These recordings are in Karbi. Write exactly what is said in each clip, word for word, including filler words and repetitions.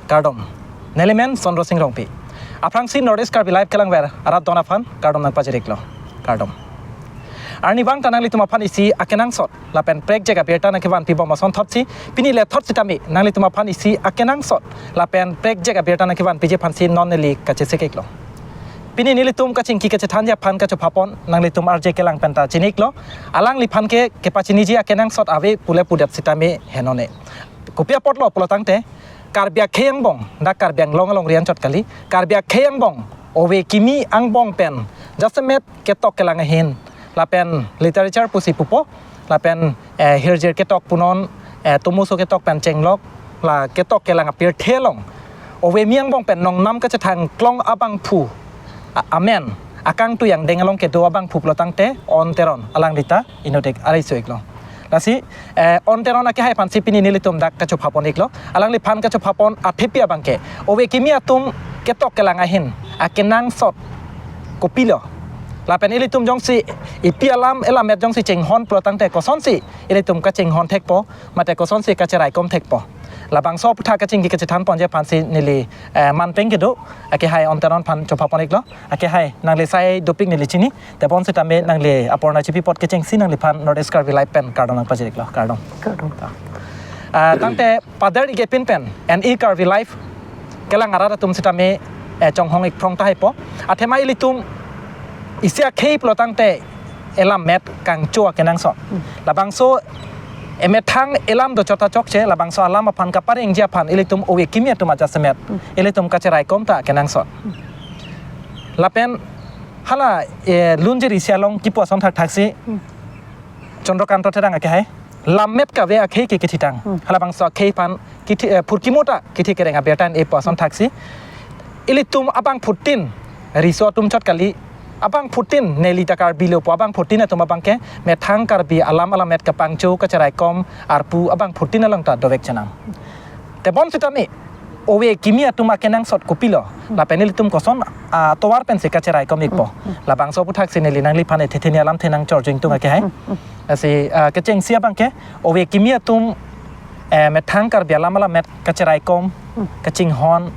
Kardom. Nelimen Sondro Sing Rongpi. Aphrangsi North East Karbi Live kelangver arat don aphan kardom nangpajir-iklo. Kardom. Arnivang ta nanglitum aphan isi akenangsot lapen prekjak abirta nangkevanpi bom asonthotsi, pini lethot sitame nanglitum aphan isi akenangsot lapen prekjak abirta nangkevanpiji aphansi non neli kachesik-iklo. Pini nelitum kachingki kachethanji aphan kachophapon nanglitum R J Kelang penta chini-iklo. Alangliphan ke kepachiniji akenangsot ave pule pudet sitame henone. Kopi apotlo pulotangte, Karbi akhei angbong, dak Karbi Anglong alongri anchot kali, Karbi akhei angbong, ove kimi angbong pen jasemet ketok kelang ahin, lapen literature pusi pupo, lapen, eh, hirjir ketok punon, eh, tomoso ketok pen chenglok, la ketok kelang apirthe along ove kimi angbong pen nongnam kachethang klong abangphu a-, amen akangtui angdeng along kedo abangphu pulotangte On Teron, alangli ta inutdik arai su-iklo. Lasi, eh, On Teron akehai aphansi pini nelitum dak kachophapon-iklo. Alangliphan kachophapon athepi abangke, ove kimi atum ketok kelang ahin akenangsot kopilo? Lapen ilitum jongsi ipi alam elamet jongsi chinghon pulotangte kosonsi ilitum kachinghon thekpo, mate kosonsi kacheraikom thekpo? Labangso aputhak kachingki kachethanponji aphansi neli, eh, manpeng kedo akehai On Teron aphan chophapon-iklo. Akehai, nangli sai dopik neli chini, tebon sitame nangli apor nangchipi apot kechengsi nangliphan North East Karbi Live pen kardom nangpajir-iklo. Kardom. Kardom. Ah, tangte pader-ik-e pin pen N E Karbi Live kelang arat atum sitame, eh, chonghong-ik phrong tahaipo. Athema ilitum isi akhei pulotangte elamet kangcho akenangsot. Labangso emethang elam do chot ta chokche, labangso alam aphan kaparengji aphan ilitum ove kimi atum ajasemet ilitum kacheraikom ta akenangsot. Lapen hala, eh, lunjir isi along kipu ason thakthaksi Chandrakanta Terang akehai, lammet kave akhei ke kithitang. Hmm. Halabangso akhei aphan kithi, eh, phurkimo ta kithi kereng abirta nangkepu ason thaksi, ilitum abangphutin, riso atum chot kali, abangphutin neli ta Karbi lo pu abangphutin atum abangke methang Karbi alam alamet kapangcho kacheraikom arpu abangphutin along ta dovek chenam. Tebon sitame ove kimi atum akenangsot kopilo? Hmm. Lapen ilitum koson, ah, tovar pensi kacheraikom-ikpo? Hmm, hmm. Labangso aputhak si neli nangliphan ethe theni alamthe nangchorjo ingtung akehai. Hmm, hmm. Lasi, ah, kechengsi abangke, ove kimi atum, eh, methang Karbi alam alamet kacheraikom, Hmm. kachinghon,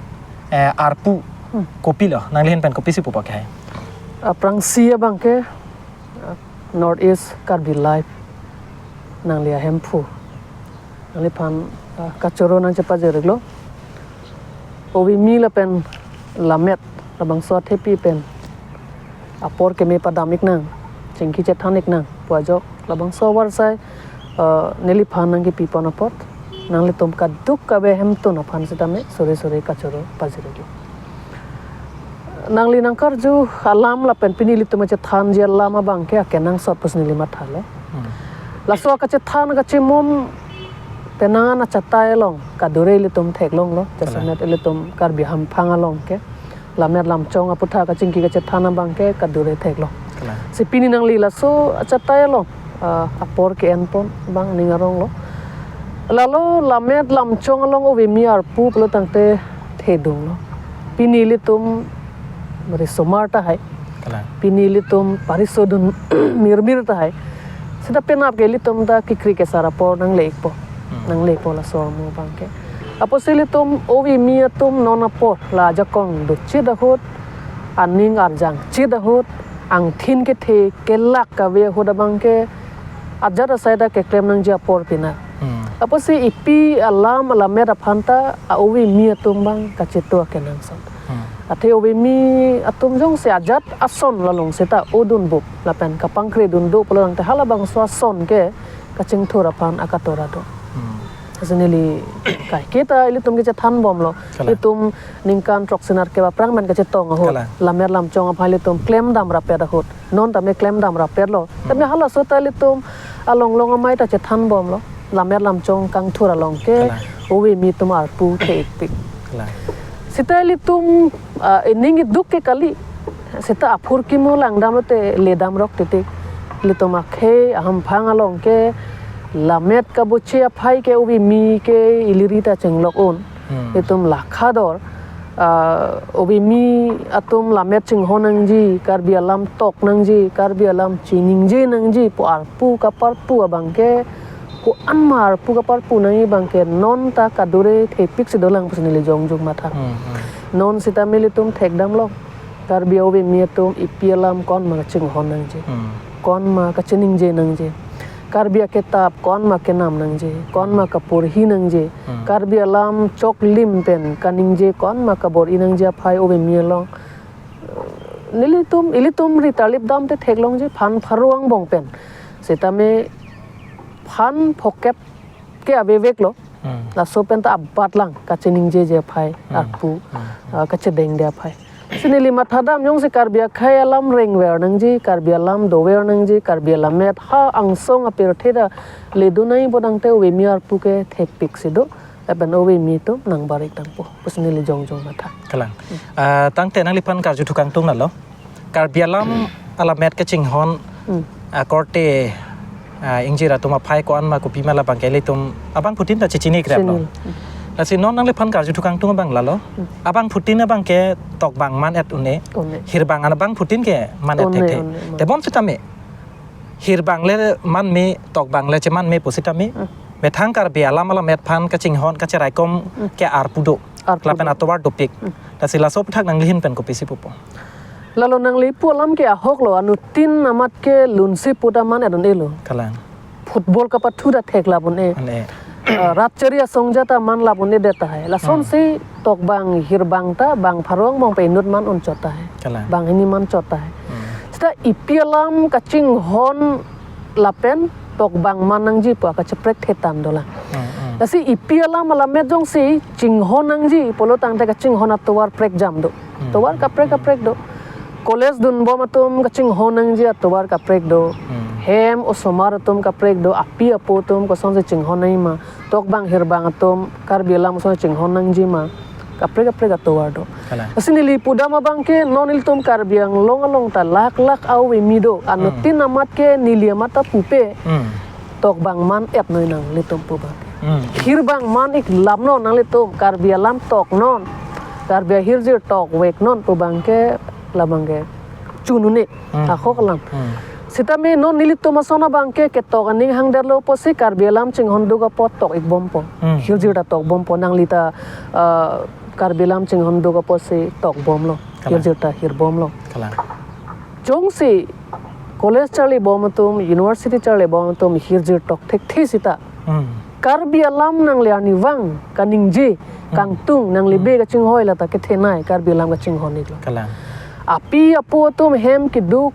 eh, arpu Hmm. kopilo? Nangli ahin pen kopisi pupo akehai? Aphrangsi abangke, ah, North East Karbi Live nangli ahemphu nangliphan, ah, kachoro nangchepajir-iklo. Ove kimi lapen lammet labangso athepi pen apor keme padam-iknang, chingki chethan-iknang pu ajok labangso avarsai, ah, neliphan nangkipipon apot, nanglitum kadokave hemtun aphan sitame suri suri kachoro pajir-iklo. Nangli nangkarju alam lapen pini ilitum kachethanji alam abangke akenangsot pusi neli mathalo. Hmm. Laso kachethan kachimum penang achatai along kadure ilitum theklonglo. Kalang. Jasemet ilitum Karbi hamphang along ke lammet lamchong aputhak kachingki kachethan abangke kadure theklo. Kalang. Si pini nangli laso achatai along, ah, apor ke-enpon abang ning aronglo. Lalo lammet lamchong along ove kimi arpu pulotangte thedunglo. Pini ilitum risomar tahai. Kalang. Pini ilitum parisodun mirmir tahai. Seta penap ke ilitum ta kekri kesar apor nangle-ikpo. Hmm. Nangle-ikpo laso armu abangke. Apotsi ilitum ove kimi atum non apor la ajakong dochit ahut, aning arjangchit ahut, angthin kethe kelak kave ahut abangke ajat asai ta keklem nangji apor pina. Hmm. Apotsi ipi alam alamet aphanta a-ove kimi atum abang kacheto akenangsot. Hmm. Athe ove kimi atum jongsi ajat ason la along seta odunbup lapen kapangkredun do pulotangte halabangso ason ke kachingthur aphan akatora do. Hmm. Lasi neli kaiketa ilitum kachethanbomlo. Kalang. Ilitum ningkan throksinat kep aphrang pen kachetong ahut. Kalang. Lammet lamchong aphan ilitum klemdam rapet ahut. Non tame klemdam rapetlo. Hmm. Tame halaso ta ilitum along long amei ta chethanbomlo. Lammet lamchong kangthur along ke Kalang. Ove kimi atum arpu the-ikpik. Kalang. Seta ilitum, ah, ining iduk ke kali. Seta aphurkimo langdamlote ledamrok titik. Ilitum akhei ahamphang along ke lammet kaboche aphai ke ove kimi ke ili ri ta chenglok un. Hmm. Ilitum lakha dor, ah, ove kimi atum lammet chinghon nangji, Karbi alam tok nangji, Karbi alam chiningje nangji pu arpu kaparpu abangke Ko-an ma arpu kaparpu nangji abangke non ta kadure thepik si dolang pusi neli jongjong matha. Hmm, hmm. Non sitame ilitum thekdamlo. Karbi ove-me atum epi alam ko-an ma kachinghon nangji. Hmm. Ko-an ma kachiningje nangji. Karbi akitap ko-an ma kenam nangji. Ko-an ma kaporhi nangji. Hmm. Karbi alam choklim pen kaningje ko-an ma kabor-i nangji aphai ove-me along. Nelitum, ilitum ri tarlip dam te theklongji phan pharo angbong pen. Sitame phan phokep ke aveveklo. Hmm. Laso pen ta abatlang kachiningjeje aphai, Hmm. arpu, Hmm. ah, kachedengde aphai. Si neli mathadam jongsi Karbi akhei alam rengver nangji, Karbi alam dover nangji, Karbi alammet ha angsong apirthe ta ledun nangji bodang te ove-me arpu ke thepik si do. Lapen ove-me atum nangbar-ik tangpo pusi neli jongjong matha. Kalang. Hmm. Ah, tangte nangliphan karju thukangtung lalo. Karbi alam alammet kachinghon Hmm. akorte, ah, ingjir atum aphai ko-an ma kopi ma labangke ilitum abangphutin ta chechini kreplo. Chini. Hmm. Lasi non nangliphan karju thukangtung abang lalo. Hmm. Abangphutin abangke tokbang man-et un-e. Un-e. Hirbang an abangphutin ke man-et Un-e, thekthe. Un-e, man. Tebon sitame hirbang le manme, tokbang le chemanme pusitame. Hmm. Methang Karbi alam alammet aphan kachinghon kacheraikom Hmm. ke arpu do. Arpu Lapen do. Atovar dopik. Hmm. Lasi laso aphuthak nangli ahin pen kopisi pupo? Lalo nangli pu alam ke ahoklo, anuttin amat ke lunsi puta man-et un-elo. Kalang. Football kapathu ta theklap un-e. Un-e. Eh, rat chari asongja ta manlap un-edet tahai. Lason Hmm. si tokbang hirbang ta bang pharo angbong pen inut man unchot tahai. Kalang. Banghini manchot tahai. Hmm. Sita epi alam kachinghon lapen tokbang man nangji pu akacheprek thetan dolang. Hmm, hmm. Lasi epi alam alammet jongsi chinghon nangji pulo tangte kachinghon atovar prekjam do. Hmm. Tovar kaprek kaprek do. College dunbom atum kachinghon nangji atovar kaprek do. Hmm. Hem osomar atum kaprek do. Api apo atum kosonsi chinghon nangji ma. Tokbang hirbang atum Karbi alam kosonsi chinghon nangji ma. Kaprek kaprek atovar do. Kalang. Lasi neli pudam abangke non ilitum Karbi Anglong along ta lak lak ove-me do. Anuttin Hmm. amat ke neli amat ta pupe. Hmm. Tokbang man-et noi nanglitum pu abang. Hmm. Hirbang man-ik lam non nanglitum, Karbi alam tok non. Karbi ahirjir tokvek non pu abangke labangke chun un-e. Hmm. Ahok alam. Hmm. Sitame non nelitum ason abangke ketok aning hangdetlo pusi Karbi alam chinghonduk apot tok-ik bompo. Hmm. Hirjir ta tok bompo nangli ta, ah, Karbi alam chinghonduk apotsi tok bomlo. Kalang. Hirjir ta hir bomlo. Kalang. Jongsi college charlibom atum, university charlibom atum hirjir tok thekthe sita. Hmm. Karbi alam nangli arnivang kaningje, Hmm. kangtung, nangli Hmm. be kachinghoi lata kethenei Karbi alam kachinghon-iklo. Kalang. Api apo atum hem keduk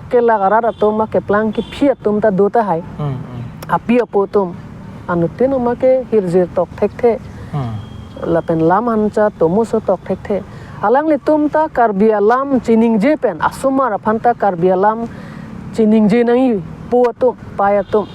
kelak arat atum ma keplang kephi atum ta do tahai. Hmm, hmm. Api apo atum anuttin ama ke hirjir tok thekthe. Hmm. Lapen lam hancha tomoso tok thekthe. Alanglitum ta Karbi alam chiningje pen, asomar aphan ta Karbi alam chiningje nangji pu atum, pai atum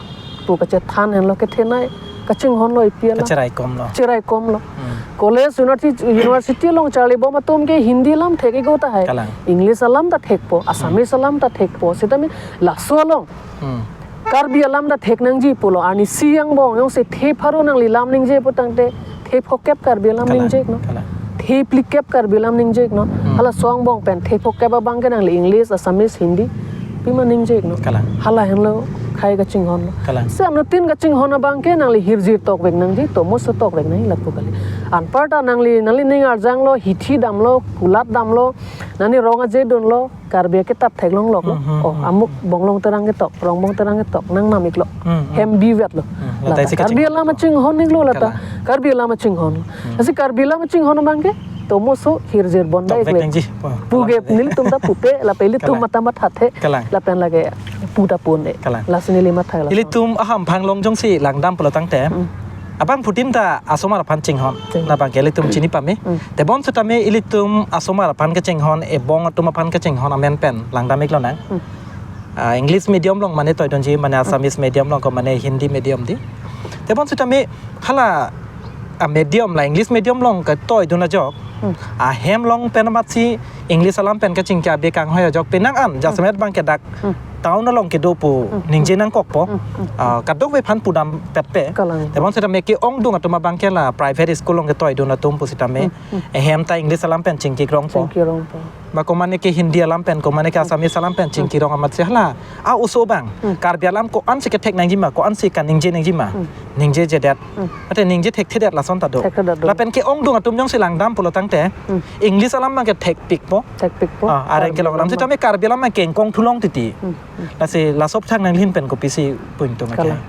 pu kachethan henlo kethenei kachinghonlo epi alam. Kacheraikomlo. Cheraikomlo. Hmm. College, university, university along charlibom atum ke Hindi alam thek-ik tahai. Kalang. English alam ta thekpo, Assamese Hmm. alam ta thekpo. Sitame laso along Hmm. Karbi alam ta thek nangji pulo, arnisi angbong jongsi the pharo nangli lam ningje pu tangte the phokep Karbi alam Kalang, ningje-iknon. Kalang. The phlikep Karbi alam ningje-iknon. Hmm. Halaso angbong pen the phokep abangke nangli English, Assamese, Hindi pima ningje-iknon. Kalang. Hala henlo khei kachinghonlo. Kalang. Si anuttin kachinghon abangke nangli hirjir tokvek nangji, tomoso tokvek nangji lapu kali. Anparta nangli, nangli ning arjanglo, hithi damlo, kulat damlo, nani rong aje dunlo, Karbi akitap theklonglo. Mhm, Oh, mhm. Amuk Bonglong Terang ketok, Rongbong Terang ketok, nangnam-iklo. Mhm. Hem bivetlo. Mhm. Lata Lata isi Karbi kachinghon alam iklo. Chinghon-iklo lata. Kalang. Karbi alam chinghon. Hmm. Lasi Karbi alam chinghon abangke tomoso hirjir bondai Tokvek ikvek. Nangji. Wah, Puge kalang. Nelitum ta pupe, lapen ilitum Kalang. Mata mathathe. Kalang. Lapen lake pu ta pu un-e. Kalang. Lasi neli matha laso. Ilitum ahamphang along jongsi langdam pulo tangte. Hmm. Abangphutin ta asomar aphan chinghon. Chinghon. Labangke ilitum chini pame. Hmm. Tebon sitame ilitum asomar aphan kachinghon, ebong atum aphan kachinghon amen pen langdam-iklonang. Hmm. Ah, English medium along mane toidunji, mane Assamese medium along ko mane Hindi medium dei. Tebon sitame hala, ah, medium la English medium along katoidun ajok. Hmm. Ahem along pen amatsi English alam pen kachingki abe kanghoi ajok penang an, Hmm. jasemet abangke dak Hmm. town along kedo pu ningje nangkokpo. Hmm, hmm. Ah, kadokave aphan pudam petpe. Kalang. Tebon sitame ke-ongdung atum abang ke la private school along ketoidun atum pusitame. Hmm, hmm. Ehem ta English alam pen chingki rongpo. Chingki rongpo. Ba komane ke Hindi alam pen, komane ke Assamese alam pen chingki rong amatsi hala. A-oso abang. Hmm. Karbi alam ko-ansi kethek nangjima, ko-ansi kaningje nangjima. Hmm. Ningjejedet. Hmm. Ate ningje thekthedet lason ta do. Thekthedet do. Lapen ke-ongdung atum jongsi langdam pulo tangte. Hmm. English alam abang kethekpikpo. Thekpikpo. Ah, areng Karbi kelong alam alam sitame Karbi alam abang kengkong thulong titi. Hmm. Lasi laso aphuthak nanglihin pen kopisi pu ingtung ake. Kalang.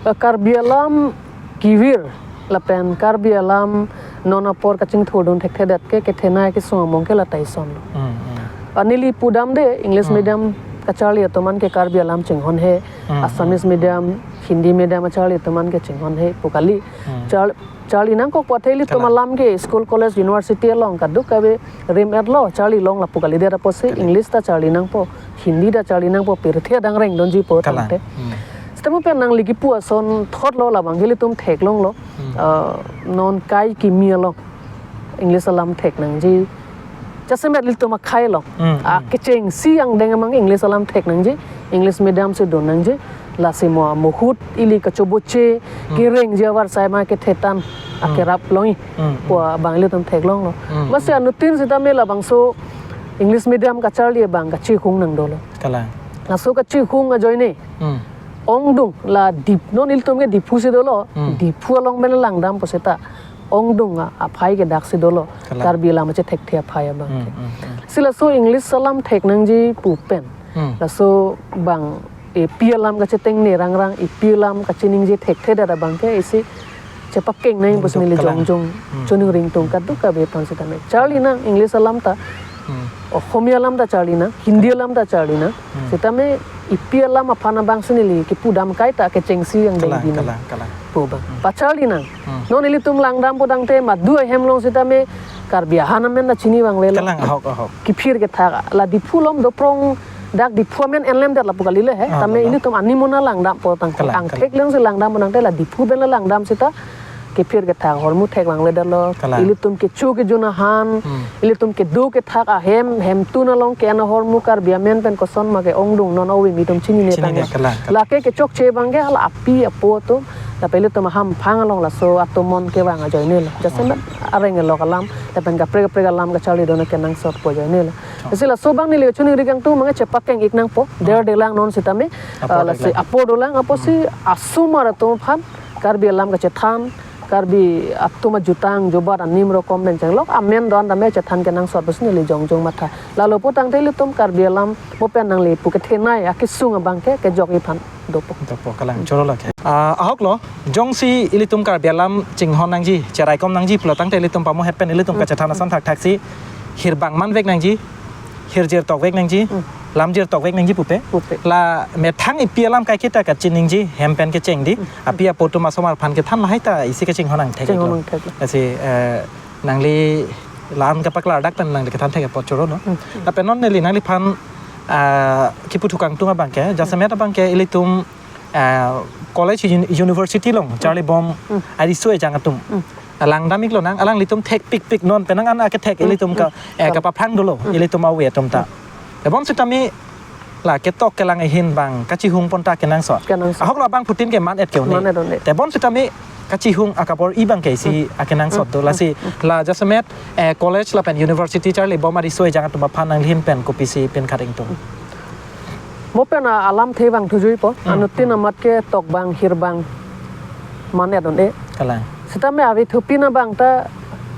Eh, Karbi alam kevir lapen Karbi alam non apor kachingthurdun thekthedet ke kethenei kesung among ke la ta ison lo. Hmm, hmm. Ah, neli pudamde English Hmm. medium kacharli atum an ke Karbi alam chinghonhe, Hmm, Assamese hmm. medium, Hindi medium acharli atum an ke chinghonhe pu kali. Hmm. Char-, charli nangkokpo athe ilitum Kalang. alam ke school, college, university along kadokave rim-etlo charli long lapu kalidet apotsi Kalang. English ta charli nangpo, Hindi ta charli nangpo, pirthe adang rengdunjipo Kalang. tangte. Hmm. Sitame pen nangli kipu ason thotlo labang ke ilitum theklonglo. Hmm. Ah, non kai kimi along English alam thek nangji. Jasemet ilitum akhai along. Hmm, Ah, hmm. kechengsi angdeng amang English alam thek nangji. English medium si dun nangji. Lasi mo mohut ili kachoboche Hmm. kerengji avarsai ma kethe tan Hmm. akerap longji. Hmm, hmm. Pu abang ilitum theklonglo. Hmm, Masi hmm. anuttin sitame labangso English medium kacharli abang kachihung nangdolo. Kalang. Laso kachihung ajoine. Hmm. Ongdung la Dip, non ilitum ke Diphu si dolo. Hmm. Diphu along pen langdam pusita. Ongdung a, aphai ke daksi dolo. Kalang. Karbi alam achethekthe aphai abang Hmm, ke. hmm, hmm. Si laso English alam thek nangji pu pen. Hmm. Laso abang epi alam kacheteng ne rangrang, epi alam kachiningje thekthedet abang ke isi chepakeng nang Ningduk pusi neli kalang. jongjong Hmm. choningri ingtung kadokave aphan sitame. Charli nang English alam ta, Hmm. Ohomia alam ta charli nang, Hindi alam ta charli nang. Hmm. Sitame epi alam aphan abang si neli kipudam kaita kechengsi angdeng Kalang, di nang. kalang, kalang. Pu abang. Hmm. Pacharli nang. Hmm. Non ilitum langdampo tangte madu ahem along sitame Karbi ahan amen ta chini vanglelo. Kalang, ahok, ahok. Kiphir kethak la Diphu along doprong dak Diphu amen enlemdet lapu kalile he. Ah, Tame kalang. ilitum animona langdampo tangte. Kalang, Angthek kalang. leng si langdampo tangte la Diphu pen la langdam sita kiphir kethak ahormu thek vangledetlo. Kalang. Ilitum kecho kejun ahan, Hmm. ilitum kedo kethak ahem, hemtun along ke-en ahormu Karbi amen pen koson ma ke-ongdung non ove mi atum chinine Chinine, tanglo. kalang, kalang. Lake kechokche abang ke hala api apo atum, lapen ilitum ahamphang along laso atomon kevang ajoinelo. Jasemet Hmm. areng elok alam, lapen kaprek kaprek alam kacharlidun kenangsotpo ajoinelo. Oh. Lasi laso abang neli choningri kangtung abang chepakeng-ik nangpo, Hmm. derdelang non sitame, Apor ah, lasi dolang. apor dolang apotsi Hmm. asomar atum aphan, Karbi alam kachethan, Karbi atum ajutang, jobat, anim rokom pen chenglok, amen do-an tame chethan kenangsot pusi neli jongjong matha. Lalo pu tangte ilitum Karbi alam mo pen nangli pu kethenei akesung abang ke kejokji aphan dopo. Dopo kalang, choro lake. Ah, ahoklo, jongsi ilitum Karbi alam chinghon nangji, cheraikom nangji pulo tangte ilitum pamohet pen ilitum Hmm. kachethan ason thakthak si hirbang manvek nangji, hirjir tokvek nangji, Hmm. lamjir tokvek nangji pupe. Pupe. La methang epi alam kaiketa kachiningji, hem pen kechengdi, Hmm. api apo atum asomar aphan kethan lahai ta isi kachinghon nangthek Chinghon iklo. nangthek. Lasi, eh, nangli la-an kapaklardak pen nangli kethan thek apot choro no. Hmm. Lapen non neli nangliphan, ah, kipu thu kangtung abang ke, jasemet abang ke ilitum, ah, college un-, university along, charlibom Hmm. ariso ejang atum. Hmm. Langdam iklo nang, alanglitum thekpikpik non penang an akethek Hmm. ilitum ka, Hmm. eh, kapaphrang dolo, Hmm. ilitum ave atum ta. Hmm. Tebon sitame la ketok kelang ahin abang kachihungpon ta kenangsot. Kenangsot. Ahoklo abangphutin ke man-et ke-un-e. Man-et un-e. Tebon sitame kachihung akabor-i abang ke isi Hmm. akenangsot do. Hmm. Lasi Hmm. la jasemet, eh, college lapen university charlibom ariso ejang atum aphan nanglihin pen kopisi pinkhat ingtung. Hmm. Mo pen a-, alamthe vangthujuipo, Hmm, anuttin hmm. amat ketok abang hirbang man-et un-e. Kalang. Sitame ave thupin abang ta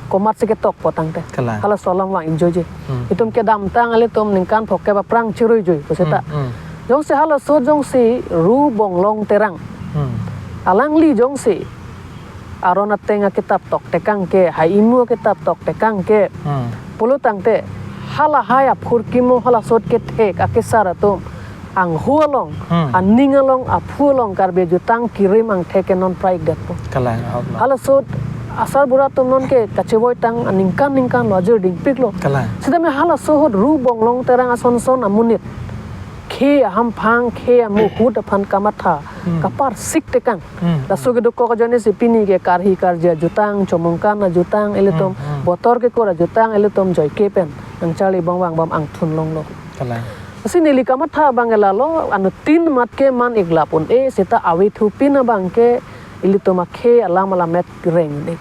komatsi ketokpo tangte. Kalang. Halaso alam vang-ikjoije. Hmm. Itum kedamtang ilitum ningkan phongkep aphrang chiruijui pusita. Hmm, hmm. Jongsi halaso jongsi Ru Bonglong Terang. Hmm. Alangli jongsi aron ateng akitap toktekang ke, hai imu akitap toktekang ke. Hmm. Pulo tangte, halahai aphurkimo halasot kethek akesar atum angho along, Hmm. aning along, aphu along Karbi ajutang kirim angthek ke non pra-ikdetpo. Kalang, ahok lo. Halasot asarbura atum non ke kachevoitang aningkan ningkan lo, ajir dingpiklo. Kalang. Sitame halaso ahut Ru Bonglong Terang asonson amonit khei ahamphang, khei amohut aphan kamatha, Hmm. kaparsik tekang. Hmm. Laso kedokok ajoine si pini ke karhi karja ajutang, chomongkan ajutang, ilitum Hmm, hmm. botor kekur ajutang, ilitum joike pen nangcharlibom vangbom angthun longlo. Kalang. Si neli kamatha abang ke lalo, anuttin mat ke man-ik lap un-e, seta avethu pin abang ke ilitum akhei alam alamet reng un-e.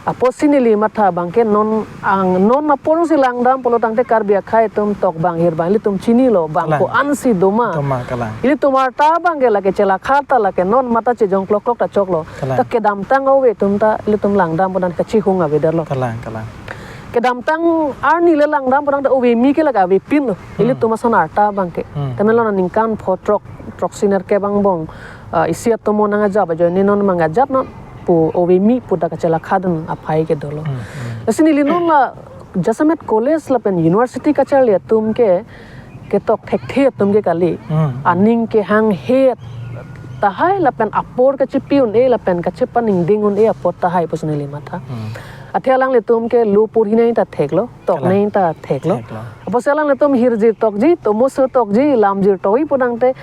Apotsi neli matha abang ke non ang non apor si langdam pulo tangte Karbi akhei atum tok bang hir bang ilitum chinilo bang Kalang. ko-ansi doma. Doma kalang. Ilitum arta abang ke lake chelakha ta lake non mata chejong klok klok ta choklo. Kalang. Ta kedamtang ove atum ta ilitum langdam punan kachihung avedetlo. Kalang, kalang. Kedamtang arni le langdam punan ta ove mi ke lake avepinlo. Hmm. Ilitum ason arta abang ke. Hmm. Tame lo ningkan pho throk, throksi nerkep angbong, ah, isi atomo nangajap ajoine non mangajapnon pu ove mi pu ta kachelakha dun aphai ke dolo. Hmm, hmm. Lasi neli non la jasemet college lapen university kacharli atum ke ketok thekthe atum ke kali. Hmm, hmm. Aning kehanghe tahai lapen apor kachipi un-e lapen kachepaningding un-e apot tahai pusi neli matha. Hmm. Athe alanglitum ke lo porhi nangji ta theklo, tok Kalang. nangji ta theklo. Theklo. Apotsi alanglitum hirjir tokji, tomoso tokji, lamjir tokji pu tangte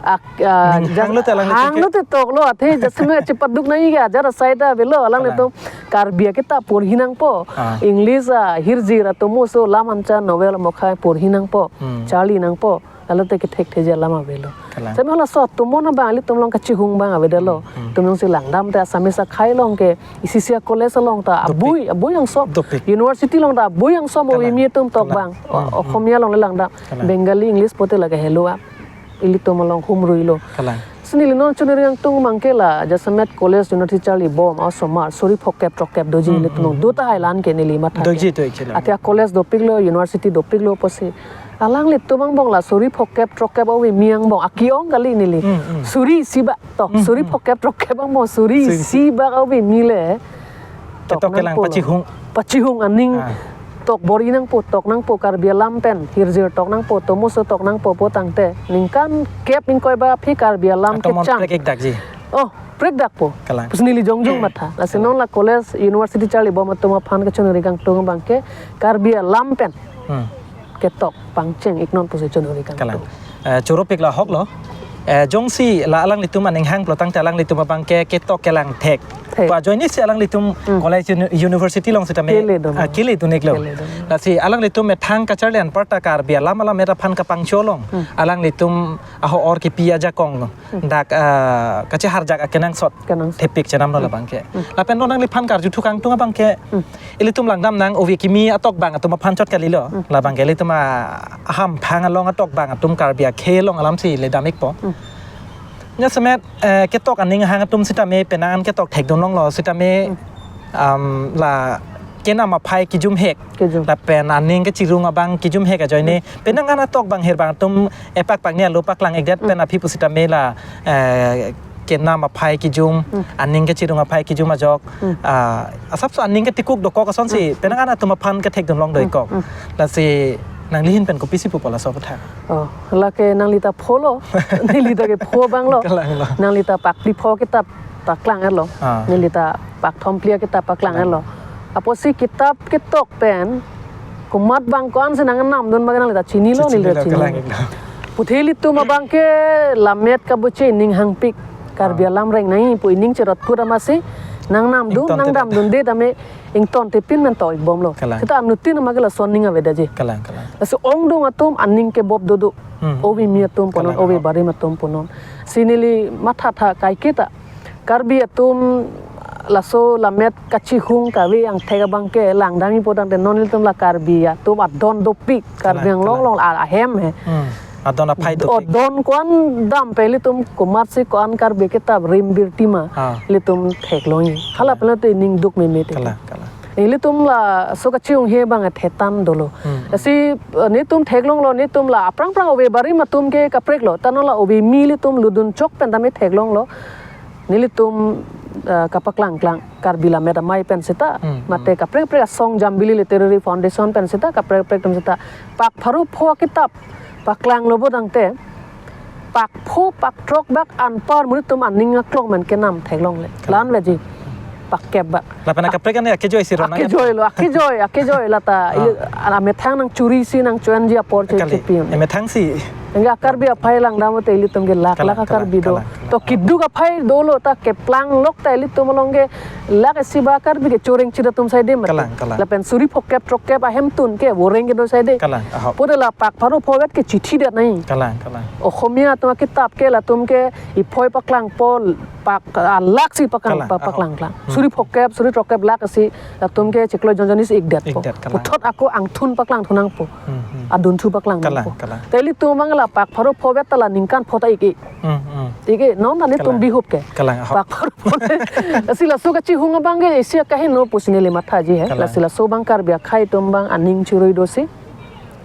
ak, ah, Ning jas-, hanglote alanglitum ke hanglote toklo athe jasemet chepaduk nangji ke ajat asai ta avelo alanglitum Kalang. Karbi akitap porhi nangpo. Ah. English ahirjir atomoso lam anchar novel amokhai porhi nangpo. Hmm. Charli nangpo. Lalote kethektheji alam avelo. Kalang. Seme halaso atomo abang ilitum along kachihung abang avedetlo. Hmm, hmm. Itum jongsi langdam te Assamese akhei along ke isi isi a-college along ta Dopik. abui, abui angso. Dopik. University along ta abui angso mo Kalang. ove mi atum tok Kalang. bang. O-, Hmm, hmm. Okhomia along le langdam. Kalang. Bengali, English pote lake helo a. Ilitum along humruilo. Kalang. Si neli non choneri angtung abang ke la jasemet college university charlibom asomar suri phokep throkkep doji Hmm, ilitum along hmm. do tahai la-an ke neli matha ke. Doji, doji, kalang. Athe a-college dopiklo, university dopiklo pusi. Alanglitum angbong la suri phokep throkkep ove mi angbong aki-ong kali neli. Hmm, hmm. Suri isi bak to, Hmm, suri hmm. phokep throkkep angbong, suri Suri isi. isi bak ove mi le. Ketok Tok kelang nangpo lo. pachihung. Pachihung aning. Ah. Tok bor-i nangpo, tok nangpo, Karbi alam pen hirjir tok nangpo, tomoso tok nangpo pu tangte ningkan kep ingkoi bak aphi Karbi alam Atomon kechang. prek-ik dakji. Oh, prekdakpo. Kalang. Pusi neli jongjong matha. Lasi Kalang. non la college, university charlibom atum aphan kachoneri kangtung abang ke Karbi alam pen Hmm. ketok pangcheng-iknon pusi choneri kangtung. Kalang. Eh, choropik la ahok lo. Eh, jongsi la alanglitum aning hang pulo tangte alanglitum abang ke ketok kelang thek. Thek. Pu ajoine si alanglitum Hmm. college uni-, university along sitame, Kele dun. ah, kele dun-iklo. Kele dun. Lasi alanglitum methang kacharli anparta Karbi alam alamet aphan kapangcholong. Hmm. Alanglitum aho-or kipi ajakong. Hmm. Dak, ah, kacheharjak akenangsot. Kenangsot. Thepik chenamlo Hmm. labang ke. Hmm. Lapen non nangliphan karjuthu kangtung abang ke. Hmm. Ilitum langdam nang ove kimi atok bang atum aphan chot kalilo. Hmm. Labang ke ilitum a-, ahamphang along atok bang atum Karbi akhei along alamsi ledam-ikpo. Hmm. Jasemet, eh, ketok aning hang atum sitame penang an ketok thekdun longlo sitame, Hmm. um, la kenam aphai kijumhek. Kijum. Lapen aning kachirung abang kijumhek ajoine. Hmm. Penang an atok bang hir bang atum epak pakni alo paklang-ikdet pen Hmm. aphi pusitame la, eh, kenam aphai kijum, Hmm. aning kachirung aphai kijum ajok. Hmm. Ah, asapso aning katikuk dokok asonsi, Hmm. penang an atum aphan kethekdun long Hmm. doikok. Hmm. Lasi nanglihin pen kopisi pupo laso aphuthak. Oh, lake nanglita pholo, nanglita ke pho abanglo. Kalanglo. Nanglita pakphli pho kitap paklang-etlo. Ah. Nanglita pakthom phli kitap paklang-etlo. Apotsi kitap ketok pen, komat bang ko-ansi nangnamdun ma ke nanglita chinilo, Chinilo, nanglita chinilo. Kalanglo. Puthe ilitum abang ke lamet kabuche ining hangpik. Karbi Ah. alam reng nangji pu ining cherot kut amatsi nangnamdun, Ington nangdamdunde tame ington tepin men to-ikbomlo. Kalang. Seta anuttin ama ke lason ning avedetji. Kalang, kalang. Lasi ongdung atum aning kebop dodo. Hmm. Ove mi atum punon, Kalang, ove kalang. barim atum punon. Si neli mathatha kaiketa. Karbi atum laso lamet kachihung kave angthek abang ke langdamji pu tangte non ilitum la Karbi atum adon dopik. Karbi Kalang, Anglong kalang. along a-, ahem he. Hmm. Adon aphai Do-, dopik. adon ko-an dam pen ilitum komatsi ko-an Karbi kitap rimbirtima. Ah. Ilitum theklongji. Hala Kalang. pen ilitum ining duk meme te. Kalang, kalang. Ilitum laso kachihunghe abang thetan dolo. Hmm. Lasi, eh, netum theklonglo, netum la aphrang phrang ove barim atum ke kapreklo. Ta non la ove mi ilitum ludun chok pen tame theklonglo. Nelitum, eh, kapaklang klang Karbi Lammet Amei pen seta, Hmm, mate hmm. kaprek prek asong Jambili Literary Foundation pen seta, kaprek prek atum seta. Pak pharo pho kitap paklanglo pu tangte, pak pho pak throk bak anpar monit atum aning aklong men kenam theklongle. Kalang. La-an veji. Pak kep bak. Lapen akaprek an akejoi si ronang. Akejoilo, akejoi, akejoi lata. Ah. Ili, amethang nangchorisi nangcho-enji apor che Kali. chepi un. Emethang si. Anke a-Karbi aphai langdam te ilitum ke lak Kalang, lak kalang, a-Karbi do. kalang, kalang. To keduk aphai dolo ta keplang lok ta ilitum along ke lak isi ba Karbi kechoreng chit atum saide mati. Kalang, kalang. Lapen suri phokep throkkep ahemtun ke voreng kedo saide. Kalang, ahok. Pute la pak pharo phovet ke chithi det nai. Kalang, kalang. Ohomia atum akitap ke latum ke iphoi paklangpo pak, ah, lak isi paklang, Kalang, pa-, ahok. paklang klang. Hmm. Suri phokep, suri throkkep lak isi latum ke chiklo jon jon isi ikdetpo. Ikdet, kalang. Puthot ako angthun paklangthu nangpo. Hmm, hmm. Adunthu paklangpo. Kalang, kalang. Te ilitum abang la pak pharo phovet ta la ningkan pho ta ik ik. Hmm, hmm. Ik ik, non ta netum Kalang. bihup ke. Kalang, ahok. Pak pharo phovet. Lasi laso kachihung abang ke isi akaheno pusi neli mathaji he. Kalang. Lasi laso abang Karbi akhei atum abang aning chirui dosi.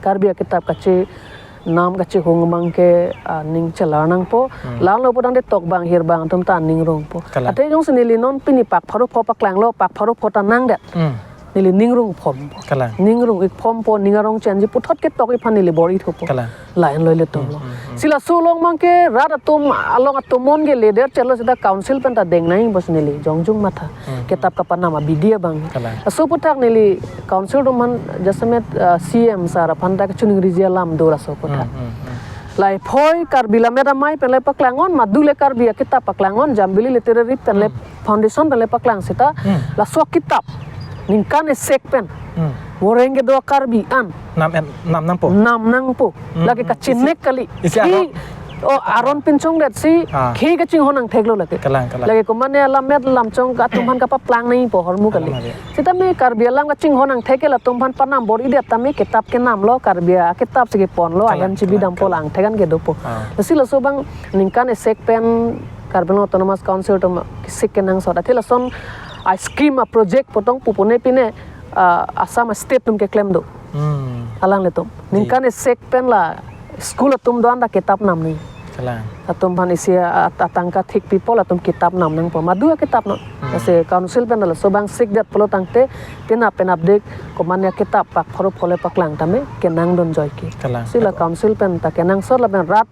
Karbi akitap kachinam kachihung abang ke, ah, aning chelar nangpo. Hmm. Lalo putangte tokbang hirbang atum ta aning rongpo. Kalang. Ate jongsi neli non pini pak pharo pho paklanglo, pak pharo pho ta nangdet. Hmm. Neli ning rong phompo. Kalang. Ning rong ik phompo, ning arong chenji puthot ketok iphan neli bor-ithupo. Kalang. Lain lo ilitum Hmm, lo. hmm, hmm. Si laso along abang ke rat atum along atomon ke leader chelo seta council pen ta deng nangpo pusi neli jongjung matha. Hmm, hmm. Kitap kapanam abidi abang. Kalang. Laso aputhak neli council atum aphan jasemet, ah, C M sir aphan ta kachiningri alam do laso aputhak. Hmm, hmm, hmm. Lahai phoi Karbi Lammet Amei pen le paklang on, madu le Karbi akitap paklang on, Jambili Literary pen le Hmm. Foundation pen le paklang seta, Hmm. laso akitap ningkan isi pen. Hmm. Voreng kedo Karbi an. Nam en, nam nangpo. Nam nangpo. Hmm, Lake hmm. kachinek Isi, kali. isi Khi, arong. oh, aron pinchong det si, Ah. khi kachinghon angthek lo lake. Kalang, kalang. Lake komane alammet lamchong atum aphan kapaplang nangpo ahormu kali. Alam ave. Sitame Karbi alam kachinghon angthek ke latum aphan panam bor-idet tame kitap kenam lo, Karbi akitap si kepon lo, Kalang, ahem chibi kalang, dampo kalang. lang thegan kedopo. Ah. Lasi laso abang ningkan isi pen Karbi Anglong Autonomous Council atum kisik kenangsot. Athe lason a-scheme a-project pu tong pupune pine, ah, Assam state atum keklem do. Hmm. Alanglitum. Di. Ningkan isi pen la school atum do-an ta kitap namni. Kalang. Atum aphan isi a-, at-, atangka thik pipo latum kitap nam nangpo. Madu akitap non. Hmm. Lasi council pen laso abang sikdet pulo tangte penap penapdik komane akitap pak pharo pho le paklang tame kenangdun joike. Kalang. Si la Kalang. council pen ta kenangsot lapen rat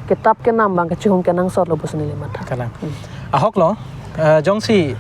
kitap kenam abang kachihung kenangsot lo pusi neli matha. Kalang. Hmm. Ahok lo, eh, jongsi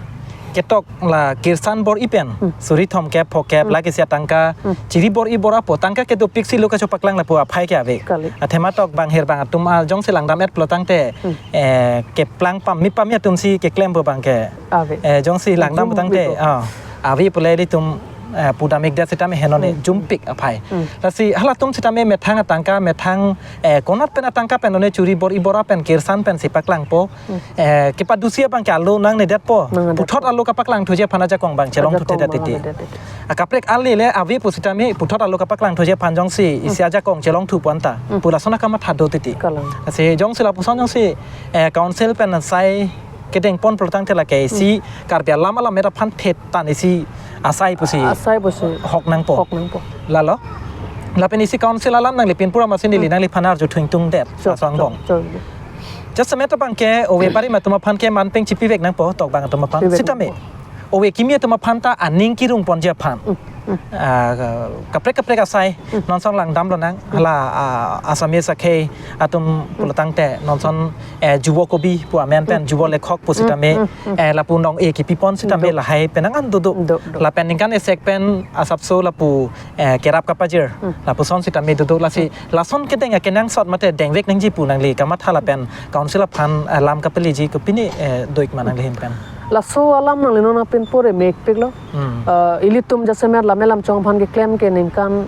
ketok la kirsan bor-i pen, Hmm. suri thomkep, phokep, Hmm. lake isi atangka, Hmm. chiri bor-i bor-apo, tangka kedopik si lo kachopaklang lapu aphai ke ave. Kali. Athema tokbang hirbang atum a jongsi langdam-et pulo tangte, Hmm. eh, keplang pam, mi pam atum si keklempo abang ke. Ave. Eh, jongsi langdam Jum tangte, bito. ah, ave pule ilitum, eh, pudam ikdet sitame henone Hmm. jumpik aphai. Hmm. Lasi halatum sitame methang atangka, methang, eh, konat pen atangka pen one chiri bor-i bor-a pen kirsan pen si paklangpo. Hmm. Eh, kepadusi abang ke alo nangnedetpo. Nangnedetpo. Puthot alo kapaklangthuji aphan ajakong abang chelongthuthedet Ajakong titi. abang adet titi. Akaprek ale le ave pusitame puthot alo kapaklangthuji aphan jongsi Hmm. isi ajakong chelongthupo anta. Hmm. Pu lason akamatha do titi. Kalang. Lasi jongsi lapuson jongsi, eh, council pen asai kedengpon pulo tangte lake isi Hmm. Karbi alam alammet aphan thetan isi asai pusi Asai pusi. hok nangpo. Hok nangpo. Lalo. Lapen isi council alam nangli pinpura masi neli Hmm. nangliphan arjuthu ingtungdet. Chok, Asong chok, bong. chok. Jasemet abang ke ove barim atum aphan ke manpeng chipivek nangpo tokbang atum aphan. Pivek Sitame. nangpo. Ove kimi atum aphan ta aning kirungponji aphan. Hmm. Hmm. Ah, kaprek kaprek asai Hmm. nonson langdam lonang Hmm. hala, ah, Assamese akhei atum Hmm. pulo tangte nonson, eh, jubo kobi pu amen pen Hmm. jubo lekhok pu Hmm. sitame, Hmm. Hmm. eh, lapu nong-e kipipon sitame Do. lahai penang an dodok. Do, do. Lapen ningkan isi pen asapso lapu, eh, kerap kapajir. Hmm. Lapuson sitame dodok lasi Hmm. lason kedeng akenangsot mate dengvek nangji pu nangli kamatha lapen council aphan, eh, lam kapeleji kopine, eh, do-ik ma nangli ahin pen. Laso alam nangli non apin pure mekpik lo. Hmm. Eh, ilitum jasemet lammet lamchong aphan keklem ke ningkan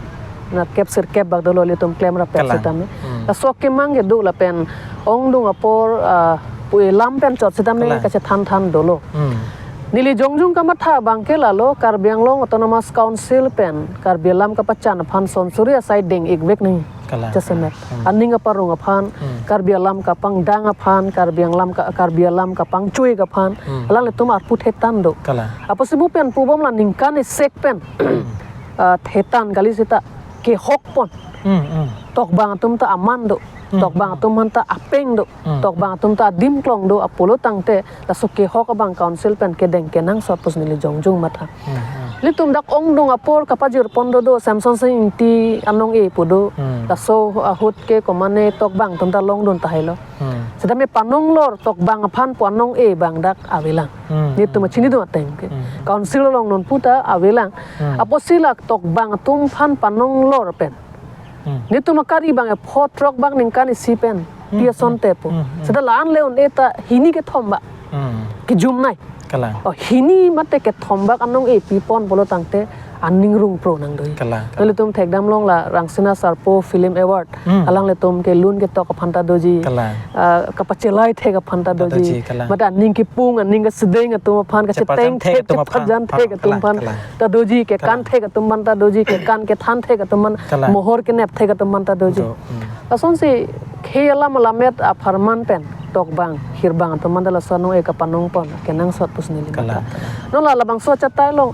natkep sirkep bak dolo ilitum klem rapet Kalang. sitame. Hmm. Laso kemang kedo lapen ongdung apor, eh, pu-e lam pen chot sitame Kalang. kachethan than dolo. Hmm. Neli jongjung kamatha abang ke lalo Karbi Anglong Autonomous Council pen Karbi alam kapachan aphan sonsuri asai deng ikvek nangji. Kalang, Jasemet. kalang. Hmm. Aning aparong aphan, Hmm. Karbi alam kapangdang aphan, Karbi alam ka-, Karbi alam kapangchoi aphan, Hmm. alanglitum arpu thetan do. Kalang. Apotsi mo pen pubom la ningkan isi pen. Hmm. Ah, thetan kali seta kehokpon. Hmm, hmm. Tokbang atum ta aman do. Hmm, Tokbang hmm. atum aphan ta apeng do. Hmm. Tokbang atum ta adim klong do, apotlo tangte laso kehok abang council pen kedeng kenangsot pusi neli jongjung matha. Hmm, hmm. Ilitum dak ongdung apor kapajirpon dodo, Semsonsing Ingti anong-e pu do. Hmm. Laso ahut ke komane tokbang atum ta longdun tahai lo. Hmm. Sitame panonglor tokbang aphan pu anong-e abang dak avelang. Hmm, Netum hmm. achinidun ateng ke. Hmm. Council along non pu ta avelang. Hmm. Apotsi la tokbang atum aphan panonglor pen. Hmm. Netum akari abang e pho throk bak ningkan isi pen. Hmm, pi ason hmm, te pu. Hmm, hmm. Seta la-an le un-e ta hini kethom bak. Hmm. Kejum nai. Kalang. Oh, hini mate kethom bak anong-e pipon pulo tangte aning rung pro nangdo. Kalang, kalang. Nelitum thekdam long la Rangsina Sarpo Film Award. Hmm. Alanglitum kelun ketok aphan ta doji. Kalang. Ah, kapachelai thek aphan ta doji. Doji, kalang. Mate aning kepung, aning kesedeng atum aphan, kachepatjan kacheteng thek thek, atum aphan. Chepatjan thek atum aphan. Kalang, kalang. Ta doji, kekan, kalang, thek atum aphan ta doji, kekan kethan thek atum aphan, kalang, mohor kenep thek atum aphan ta doji. Do, hmm. Lasonsi khei alam alamet apharman pen tokbang, hirbang atum aphan ta laso anong-e kapanong pon, kenangsot pusi neli mata. Kalang, kalang. Non la labangso achatai along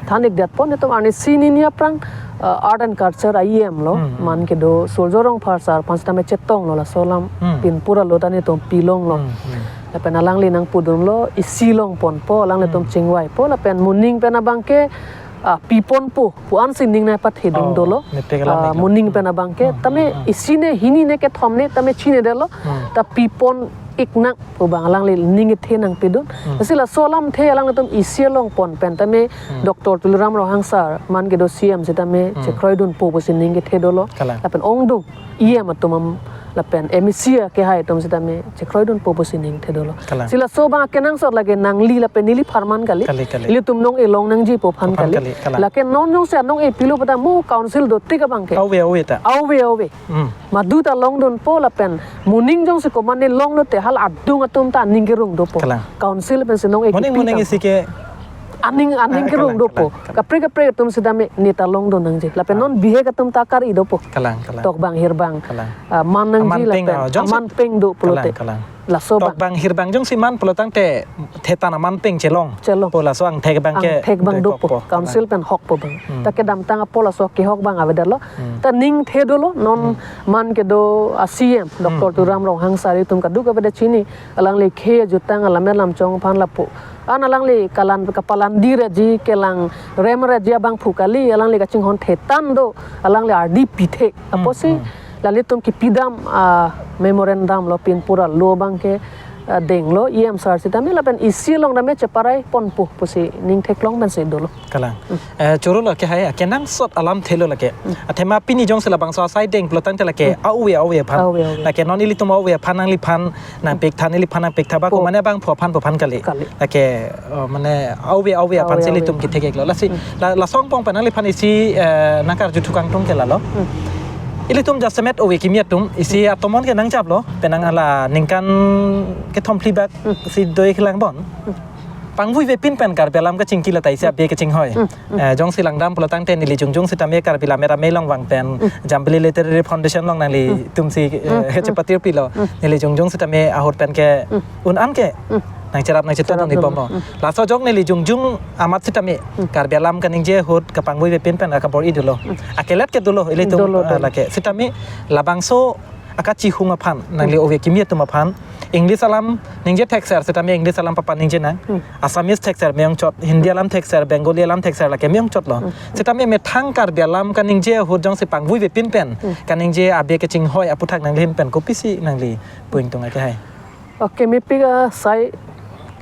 than-ik detpon itum arnisi nini aphrang, uh, Art and Culture a-E M lo, hmm, hmm, man kedo Surjya Rongphar sir aphan sitame chetonglo laso alam, hmm, pinpura lo ta netum pilonglo. Hmm, hmm. Lapen alangli nangpudunlo, isi longponpo, alanglitum, hmm, chingvaipo, lapen moning pen abangke, ah, piponpo pu ansi ning nangpathedun, oh, dolo. Mepik alam, ah, iklo. Moning pen abangke, hmm, tame, hmm, hmm, isi ne, hini ne, kethom ne tame chinedetlo. Hmm. Ta pipon-ik nang pu abang alangli ning kethe nangpidun. Hmm. Lasi laso alamthe alanglitum isi alongpon pen tame, hmm, Doctor Tuliram Ronghang sir man kedo C M sitame, hmm, chekroidunpo pusi ning kethe dolo. Kalang. Lapen ongdung E M atum am lapen M A C akehai atum sitame chekroidunpo pusi ning kethe dolo. Kalang. Si laso abang akenangsot lake nangli lapen neli apharman kali. Kali, kali. Ilitum nong-e long nangjipo aphan, aphan kali, kali, kalang. Lake non jongsi anong-e pilo pu ta mo council dotik abangke. Ave, ave ta. Ave, ave. Hmm. Madu ta longdunpo lapen moning jongsi komatne longlo te hal adung atum ta aning kerung dopo. Kalang. Council pensi nong-e, moning, kepi moning tangpo. Isi ke aning, aning, ah, kerung, kalang, dopo. Kalang, kalang. Kaprek kaprek atum sitame ne ta longdun nangji. Lapen, ah, non bihek atum ta kari dopo. Kalang, kalang. Tokbang hirbang. Kalang. Ah, man nangji. Aman peng, lapen, ah, jongsi aman peng do pulote. Kalang, kalang. Laso abang. Tokbang hirbang jongsi man pulo tangte thetan aman peng chelong. Chelong. Po laso angthek abangke. Angthek abang dopo, dokokpo. Council pen hokpo abang. Hmm. Ta kedamtang apor laso kehok abang avedetlo. Hmm. Ta ning kethe dolo non, hmm, man kedo a C M, hmm, Doctor, hmm, Tuliram Ronghang sir itum kadokave ta chini, alangli khei ajutang alamet lamchong aphan lapu. An alangli kalan kapalandir aji, kelang rem aji abangphu kali, alangli kachinghon thetan do, alangli ardi pithe. Hmm, apotsi, hmm, lalitum kepidam, ah, memorandum lo, pinpura lo abangke, ah, denglo, E M sir sitame lapen isi along tame cheparai ponpo pusi ning theklong pensi dolo. Kalang. Hmm. Eh, choro lo ke hai, kenangsot alamthe lo lake. Hmm. Athema pini jongsi labangso asai deng pulo tangte lake, hmm, a-ave ave aphan. Ave ave. Lake non ilitum ave aphan nangliphan nangpik tha, neliphan nangpik tha ba, po, ko mane abangphu aphan pu aphan kali. Kali. Lake, oh, mane ave ave aphan, ave, si ave, ilitum aphan kethek-iklo. Lasi, hmm, la, laso angbong pen nangliphan isi, eh, nangkarju thukang tung ke lalo. Hmm. Ilitum jasemet ove kimi atum, isi, hmm, atomon ke nangjaplo, penang hala ningkan kethom phli bak, hmm, si do-ik lang bon. Hmm. Pangvui vepin pen Karbi alam kachingki lata isi abe kachinghoi. Hmm. Hmm. Eh, jongsi langdam pulo tangte neli jongjong sitame Karbi Lammet Amei along vang pen, hmm, Jambili Literary Foundation along nangli, hmm, tumsi, eh, hmm, hmm, kachepatir pilo. Hmm. Neli jongjong sitame ahut pen ke, hmm, un-an ke, hmm, nangcherap nangchetong, cherap nangji dong, bomlo. Hmm. Laso ajok neli jongjong amat sitame, hmm, Karbi alam kaningje ahut kapangvui vepin pen akabor-i dolo. Hmm. Akelet ke dolo, ilitum, dolo, ah, dolo, lake. Sitame labangso akachihung aphan, nangli, hmm, ove kimi atum aphan, English alam ningje thekser sitame English alam papaningje nang. Hmm. Assamese thekser me-ongchot, Hindi alam thekser, Bengali alam thekser lake me-ongchotlo. Hmm. Sitame methang Karbi alam kaningje ahut jongsi pangvui vepin pen, hmm, kaningje abe kachinghoi aputhak nangli ahin pen kopisi nangli pu ingtung ake hai. Okay, mepik asai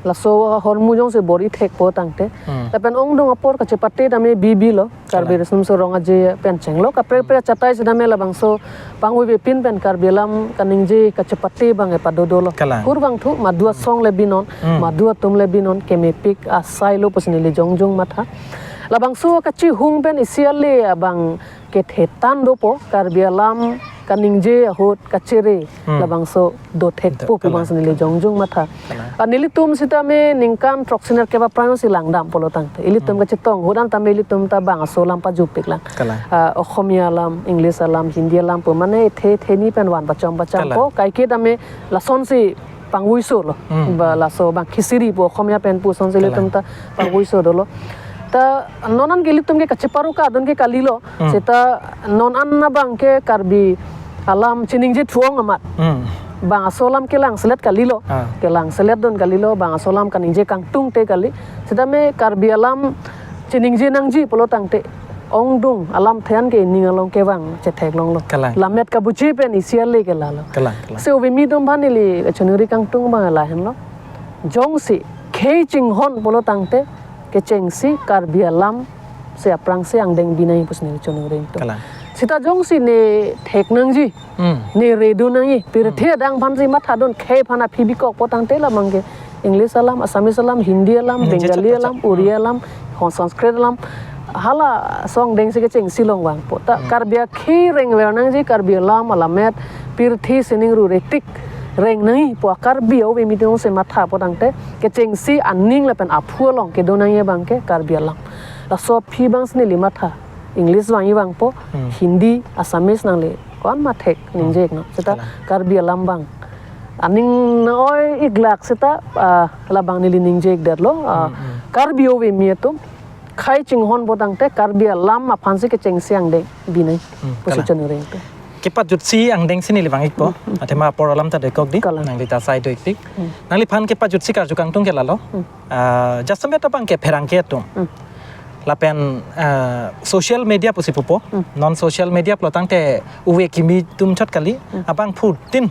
laso ahormu jongsi bor-i thekpo tangte. Hmm. Lapen ongdung apor kachepate tame bibi lo. Karbi, kalang, Riso Nimso Rong Aje pen chenglo. Kaprek, hmm, kaprek achatai sitame labangso pangvui vepin pen Karbi alam kaningje kachepate abang epadodolo. Kalang. Kurvangthu madu asong le binon, hmm, madu atum le binon, kemepik asai lo pusi neli jongjong matha. Labangso kachihung pen isi ale abang kethetan dopo, Karbi alam kaningje ahut kachere, hmm, labangso dothekpo, do, pu abang, kalang, si neli jongjong matha. Kalang. Ah, nelitum sitame ningkan throksi nerkep aphrang si langdam pulo tangte. Ilitum, hmm, kachetong ahut an tame ilitum ta bang aso alam pajupik lang. Kalang. Ah, Oxomiya alam, English alam, Hindi alam pu mane the, theni pen van pachom pacham, kalang, po. Kaike tame lasonsi pangvui solo. Hmm. Ba laso bang Khesuri pu Oxomiya pen pu asonsi, kalang, ilitum ta pangvui so dolo. Ta non an ke ilitum ke kacheparu kadun ke kalilo. Hmm. Seta non an abang ke Karbi alam chiningje thu-ong amat. Hmm. Bang aso alam kelang selet kalilo. Ah. Kelang selet dun kalilo, bang aso alam kaningje kangtung te kali. Sitame Karbi alam chiningje nangji pulo tangte ongdung alamthe an ke ning along kevang chetheklonglo. Kalang. Lammet kabuche pen isi ale ke lalo. Kalang, kalang. Si ove kimi atum aphan neli choningri kangtung abang lahenlo. Jongsi khei chinghon pulo tangte kechengsi Karbi alam si aphrangsi angdeng binai pusi neli choningri ingtung. Kalang. Seta jongsi ne thek nangji, Hmm. ne redo nangji, pirthe adang aphansi mathadun, khei aphan aphi bikok potangte labang ke English alam, Assamese alam, Hindi alam, Ningje Bengali chot chot alam, chot. Oriya alam, Sanskrit alam, hala aso angdengsi kechengsi longvangpo. Ta Hmm. Karbi akhei rengver nangji, Karbi alam alamet, pirthe sining ru retik reng nangji pu a-Karbi ove miting si matha potangte, kechengsi aning lapen aphu along kedo nangji abang ke Karbi alam. Laso aphi abangsi neli matha. English vangji vangpo, Hmm. Hindi, Assamese nangli ko-an ma thek ningje-iknon. Seta Kalang. Karbi alam abang. Aning nang-oi-ik lak seta, ah, labang neli ningje-ikdetlo, ah, Hmm, hmm. Karbi ove mi atum, khei chinghon potangte Karbi alam aphansi kechengsi angdeng binai. Hmm, Pusi kalang. Choningri atum. Kepajutsi angdengsi neli vang-ikpo. Hmm, hmm. Athema apor alam ta doikok dei. Kalang. Nangli ta sai do-ikpik. Hmm. Nangliphan kepajutsi karju kangtung ke lalo. Hmm. Ah, jasemet abang ke pherangke atum. Hmm. Lapen, ah, social media pusi pupo. Hmm. Non social media pulotangte uve kimi atum chot kali. Hmm. Abangphutin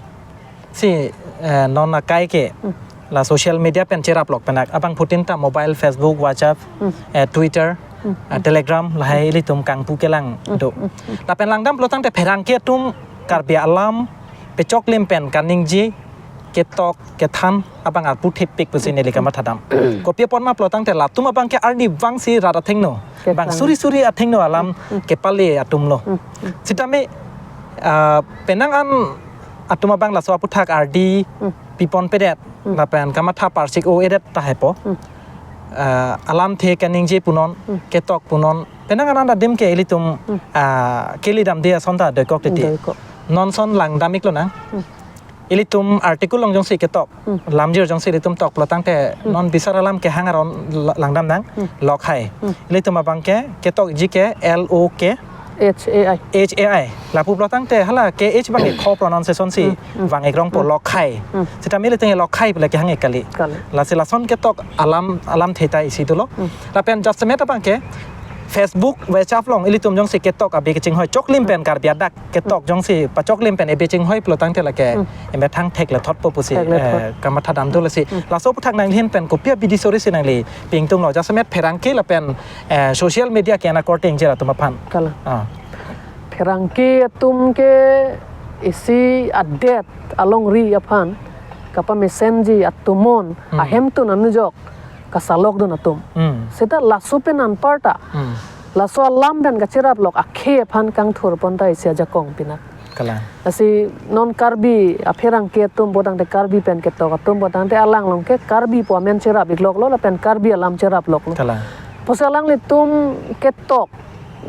si, eh, non akai ke. Hmm. La social media pen cherap lok penak. Abangphutin ta mobile, Facebook, WhatsApp, Hmm. eh, Twitter, Hmm. ah, Telegram, lahai ilitum kangpu kelang Hmm. do. Hmm. Hmm. Lapen langdam pulotangte pherangke atum Karbi alam pechoklim pen kaningje ketok kethan abang arpu thepik pusi neli kamathadam. Kopi apot ma pulotangte latum abang ke arnivangsi rat athengno. Kethan. Bang suri suri athengno alam Hmm. kepale atumlo. Hmm. Hmm. Sitame, ah, penang an atum abang laso aputhak ardi Hmm. piponpedet. Hmm. Lapen kamatha parsik o-edet tahai po. Hmm. Ah, alamthe kaningje punon, Hmm. ketok punon. Penang an adim ke ilitum, Hmm. ah, kelidamde ason ta doikok titi. Doikok. Non ason langdam-iklonang. Hmm. Ilitum article along jongsi ketok, Hmm. lamjir jongsi ilitum tok pulotangte Hmm. non bisar alam kehang aron la-, langdamnang, Hmm. lokhai. Hmm. Ilitum abang ke ketokji ke L O K H A I. H A I. Lapu pulotangte hala K H abang ke kho pronunciation si Hmm. Hmm. vang-ikrongpo Hmm. lokhai. Hmm. Sitame ilitum lokhai pule kehang-ik kali. Kali. Lasi lason ketok alam, alamthe ta isi dolo. Hmm. Lapen jasemet abang ke Facebook, WhatsApp along ilitum jongsi ketok abe kachinghoi choklim pen Karbi adak ketok jongsi pachoklim pen ebe chinghoi pulotangte lake Hmm. emethang thek le thotpo pusi, Thek le eh, thot. Kamathadam do lasi. Hmm. Laso aputhak nangli ahin pen kopi abidi sori si nangli pi ingtunglo jasemet pherangke lapen, eh, social media ke-en akorte ingjir atum aphan. Kalang. Ah. Pherangke atum ke isi adet alongri aphan kapamesenji atumon Hmm. ahemtun anujok kasalokdun atum. Hmm. Seta laso pen anparta. Hmm. Laso alam pen kacheraplok akhei aphan kangthurpon ta isi ajakong pinak. Kalang. Lasi non Karbi apherangke atum potangte Karbi pen ketok atum potangte alang along ke Karbi pu amen cherap-ikloklo lapen Karbi alam cheraploklo. Kalang. Pusi alanglitum ketok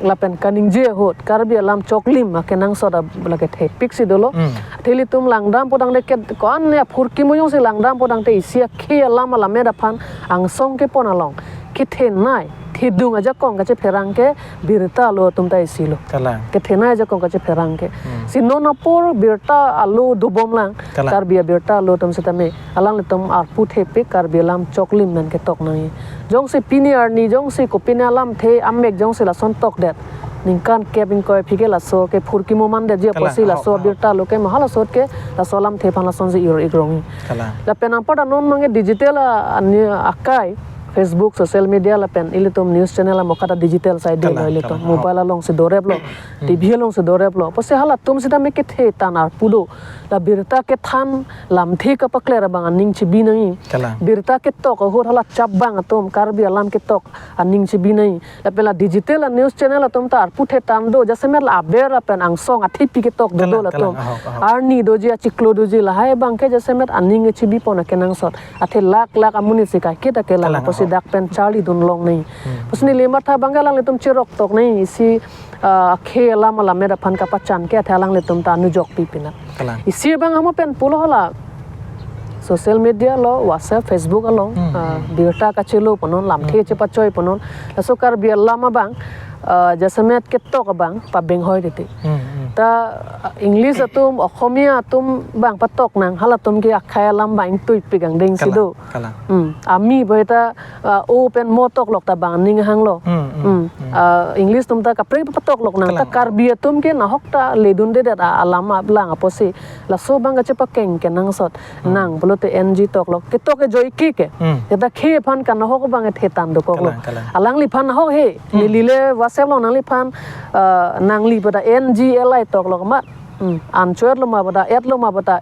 lapen kaningje ahut Karbi alam choklim akenangsot a lake thepik si dolo. Hmm. Athe ilitum langdam potangte ke ko-an ne aphurkimo jongsi langdam potangte isi akhei alam alamet aphan angsong kepon along kethenei thedung ajakong kachepherang ke birta alo atum ta isilo. Kalang. Kethenei ajakong kachepherang ke. Hmm. Si non apor birta alo dobomlang. Kalang. Karbi abirta alo atum sitame alanglitum arpu thepik Karbi alam choklim pen ketok nangji. Jongsi pini arni jongsi kopine alamthe amek jongsi lason tokdet. Ningkan kep ingkoi aphi ke laso ke phurkimo mandetji Kalang, apotsi ahok, laso ahok. Birta alo ke maha laso ke laso alamthe aphan lasonsi ir-ikrongji. Kalang. Lapen anparta non abang ke digital a, ani akai Facebook, social media lapen ilitum news channel amokha ta digital side Kalang, lo ilitum. Kalang, ahok. Mobile alongsi doreplo, Hmm. T V alongsi doreplo. Pusi halatum sitame kethe tan arpu do. La birta kethan lamthe kapakler abang aning chibi nangji. Kalang. Birta ketok ahut hala chap abang atum Karbi alam ketok aning chibi nangji. Lapen la digital a news channel atum ta arpu the tan do jasemet la aber lapen angsong athipi ketok dodo Kalang, latum. Kalang, ahok, ahok. Arni doji achiklo doji lahai abang ke jasemet aning chibipon akenangsot. Athe lak lak amonit si kaiketa kelang Kalang, apotsi ahok. Dak pen charlidun long nangji. Hmm. Pusi neli matha abang ke alanglitum cheroktok nangji isi ah, akhei alam alamet aphan kapachan ke athe alanglitum ta anujok pi pinak. Kalang. Isi abang hamo pen pulo hala social media lo, WhatsApp, Facebook along, Hmm, ah, hmm. Birta kachelo punon, lamthe Hmm. chepachoi punon. Laso Karbi alam abang, ah, jasemet ketok abang pabenghoi titi. Hmm, hmm. ta, ah, English atum, Oxomiya atum bang patok nang, halatum ke akhei alam bang ingtuipik angdeng si Kalang, do. kalang. Hmm. Ami boy ta, ah, o pen mo toklok ta bang ning hanglo. Hmm, hmm, Hmm. hmm. Ah, English atum ta kaprek patoklok nang ta Kalang. Karbi atum ke nahok ta ledundedet a-, alam abang apotsi. Laso bang kachepakeng kenangsot. Hmm. Nang pulote N G toklok. Ketok ke joike ke. Hmm. Keta khei aphan kanahok bang ethe than dokoklo. Kalang, kalang. Alangliphan nahok he. Hmm. Neli le WhatsApp along nangliphan, ah, nangli pada N G L I toklok ma. Hmm. Anchot lo ma pada, et lo ma pada,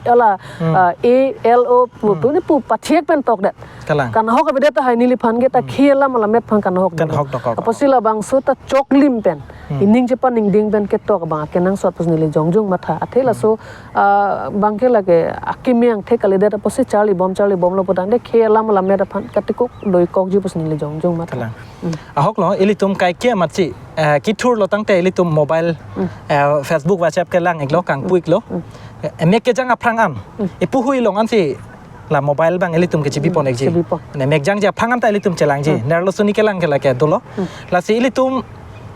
hala, Hmm. ah, A L O pu, Hmm. pu ni pu pathiek pen tokdet. Kalang. Kanahok avedet tahai neliphan ke ta Hmm. khei alam alamet aphan kanahok Kanahok dokok. dokok. Apotsi labangso ta choklim pen. Hmm. Ining chepaningding pen ketok bang kenangsot pusi neli jongjong matha. Athe Hmm. laso, ah, bang ke lake akimi angthek kalidet apotsi charlibom charlibomlo putangte khei alam alamet aphan katikok doikokji pusi neli jongjong matha. Kalang. Hmm. Ahoklo, ilitum kaike amatsi, eh, kethurlo tangte ilitum mobile, Hmm. eh, Facebook, WhatsApp kelang-iklo, kangpu-iklo. Hmm. Eh, emek kejang aphrang an, Hmm. ipuhui along ansi la mobile bang ilitum kechebipon Hmm, ekji. chebipon. Ne emek jangji aphrang an ta ilitum chelangji. Hmm. Nerlo suni kelang ke lake dolo. Hmm. Lasi ilitum